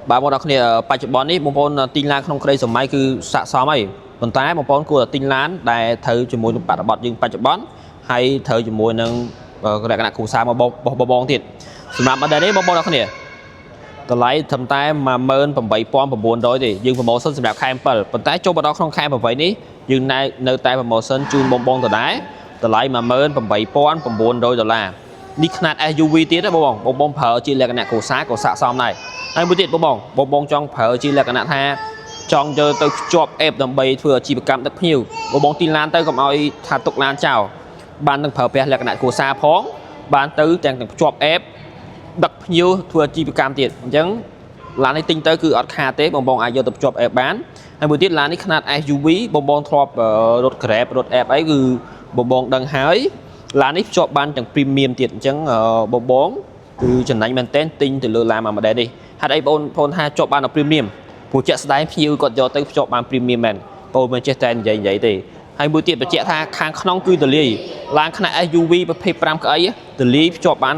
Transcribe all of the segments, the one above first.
បាទបងប្អូនគ្នាបច្ចុប្បន្ននេះបងប្អូនទិញឡានក្នុងក្តីសម័យគឺស័ក្តិសមហើយប៉ុន្តែបងប្អូនគួរតែទិញឡានដែលត្រូវជាមួយនឹងបរិបទយើងបច្ចុប្បន្នហើយត្រូវជាមួយនឹងលក្ខណៈគ្រួសារមកបងបងទៀតសម្រាប់ model នេះបងប្អូនគ្នាតម្លៃត្រឹមតែ18,900ទេយើង promotion សម្រាប់ខែ7ប៉ុន្តែចូលមកដល់ក្នុងខែ8នេះយើងនៅនៅតែ promotion ជូនបងបងដដែលតម្លៃ18,900ដុល្លារនេះខ្នាត SUV ទៀតណាបងបងបងប្រើជាលក្ខណៈគ្រួសារក៏ស័ក្តិសមដែរហើយមួយទៀតបងបងបងបងចង់ប្រើជាលក្ខណៈថាចង់យកទៅភ្ជាប់ app ដើម្បីធ្វើអាជីវកម្មដឹកភ្ញៀវបងបងទិញឡានទៅកុំឲ្យថាទុកឡានចោលបាននឹងប្រើប្រាស់លក្ខណៈគ្រួសារផងបានទៅទាំងភ្ជាប់ app ដឹកភ្ញៀវធ្វើអាជីវកម្មទៀតអញ្ចឹងឡាននេះទិញទៅគឺអត់ខាតទេបងបងអាចយកទៅភ្ជាប់ app បានហើយមួយទៀតឡាននេះខ្នាត SUV បងបងធ្លាប់រត់ Grab រត់ app អីគឺបងបងដឹងហើយឡាននេះភ្ជាប់បានទាំង premium ទៀតអញ្ចឹងបងបងគឺចំណេញមែនទែនទិញទៅលើឡានមួយ model នេះហេតុអីបងប្អូនថាជាប់បានដល់ premium ព្រោះជាក់ស្ដែងភ្ញៀវគាត់យកទៅភ្ជាប់បាន premium មែនបងមិនចេះតែនិយាយនិយាយទេហើយមួយទៀតបញ្ជាក់ថាខាងក្នុងគឺទលាយឡានខ្នាត SUV ប្រភេទ5កៅអីទលាយភ្ជាប់បាន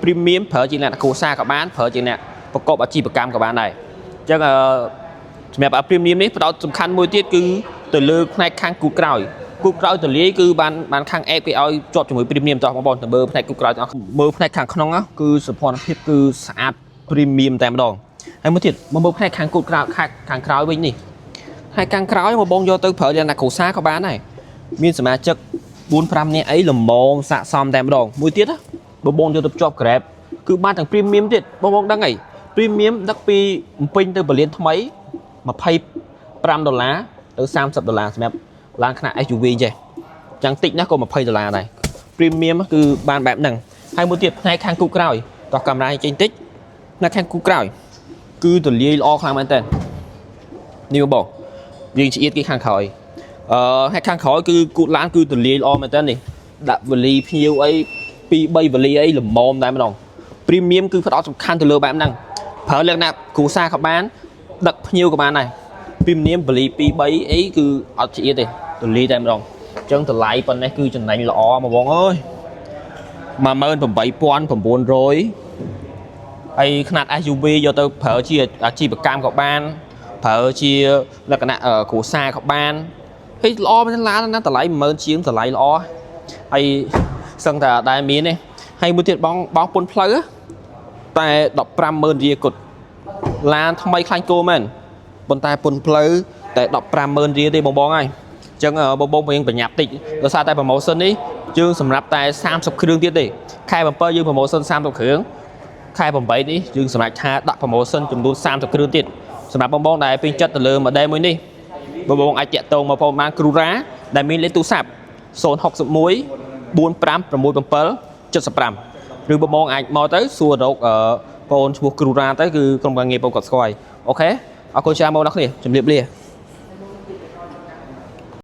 premium ប្រើជាអ្នកគ្រួសារក៏បានប្រើជាអ្នកប្រកបអាជីវកម្មក៏បានដែរអញ្ចឹងអឺសម្រាប់អា premium នេះផ្ដោតសំខាន់មួយទៀតគឺទៅលើផ្នែកខាងគូក្រោយគូក្រោយទលាយគឺបានបានខាង app គេឲ្យជាប់ជាមួយ premium តោះបងប្អូនទៅមើលផ្នែកគូក្រោយទាំងអស់មើលផ្នែកខាងក្នុងគឺសោភ័ណភាពគឺស្អាត premium តែម្ដងហើយមួយទៀតមកមើលផ្នែកខាងគូក្រោយខាងក្រោយវិញនេះហើយខាងក្រោយមកបងយកទៅប្រើយ៉ាងណាគ្រួសារក៏បានដែរមានសមាជិក4 5នាក់អីល្មមស័កសមតែម្ដងមួយទៀតណាបងបងយកទៅភ្ជាប់ Grab គឺបានទាំង premium ទៀតបងបងដឹងអី premium ដឹកពីភ្នំពេញទៅពលានថ្មី25ដុល្លារទៅ30ដុល្លារសម្រាប់ឡានខ្នាត SUV ចេះចាំងតិចណាស់ក៏20ដុល្លារដែរ premium គឺបានបែបហ្នឹងហើយមួយទៀតផ្នែកខាងគូក្រោយតោះកាមេរ៉ាចេញតិចផ្នែកខាងគូក្រោយគឺទលាយល្អខ្លាំងមែនតើនេះបងយើងឆ្អៀតគេខាងក្រោយអឺហើយខាងក្រោយគឺគូតឡានគឺទលាយល្អមែនតើនេះដាក់វលីភ្ញៀវអី2 3វលីអីល្មមតែម្ដង premium គឺផ្ដោតសំខាន់ទៅលើបែបហ្នឹងប្រើលក្ខណៈគ្រួសារក៏បានដឹកភ្ញៀវក៏បានដែរ premium វលី2 3អីគឺអត់ឆ្អៀតទេទលាយតែម្ដងអញ្ចឹងតម្លៃប៉ុណ្ណេះគឺចំណេញល្អមកបងអើយ18,900ហើយខ្នាត SUV យកទៅប្រើជាអាជីវកម្មក៏បានប្រើជាលក្ខណៈគ្រួសារក៏បានហើយល្អមែនឡានណាតម្លៃ10000ជាងតម្លៃល្អហើយសឹងតែអត់ដែលមានទេហើយមួយទៀតបងបងពុនផ្លូវតែ150,000រៀលគត់ឡានថ្មីខ្លាញ់គោមែនប៉ុន្តែពុនផ្លូវតែ150,000រៀលទេបងបងហើយអញ្ចឹងបងបងរៀងប្រញាប់តិចដោយសារតែ promotion នេះយើងសម្រាប់តែ30គ្រឿងទៀតទេខែ7យើង promotion 30គ្រឿងខែ8នេះយើងសម្រាប់ថាដាក់ promotion ចំនួន30គ្រឿងទៀតសម្រាប់បងបងដែលពេញចិត្តទៅលើ model មួយនេះបងបងអាចតាក់ទងមកផងបានគ្រូរ៉ាដែលមានលេខទូរស័ព្ទ061 4567 75ឬបងបងអាចមកទៅសួររកអឺបងអូនឈ្មោះគ្រូរ៉ាទៅគឺក្រុមការងារបងគាត់ស្គាល់OK អរគុណច្រើនបងប្អូនគ្នាជម្រាបលា។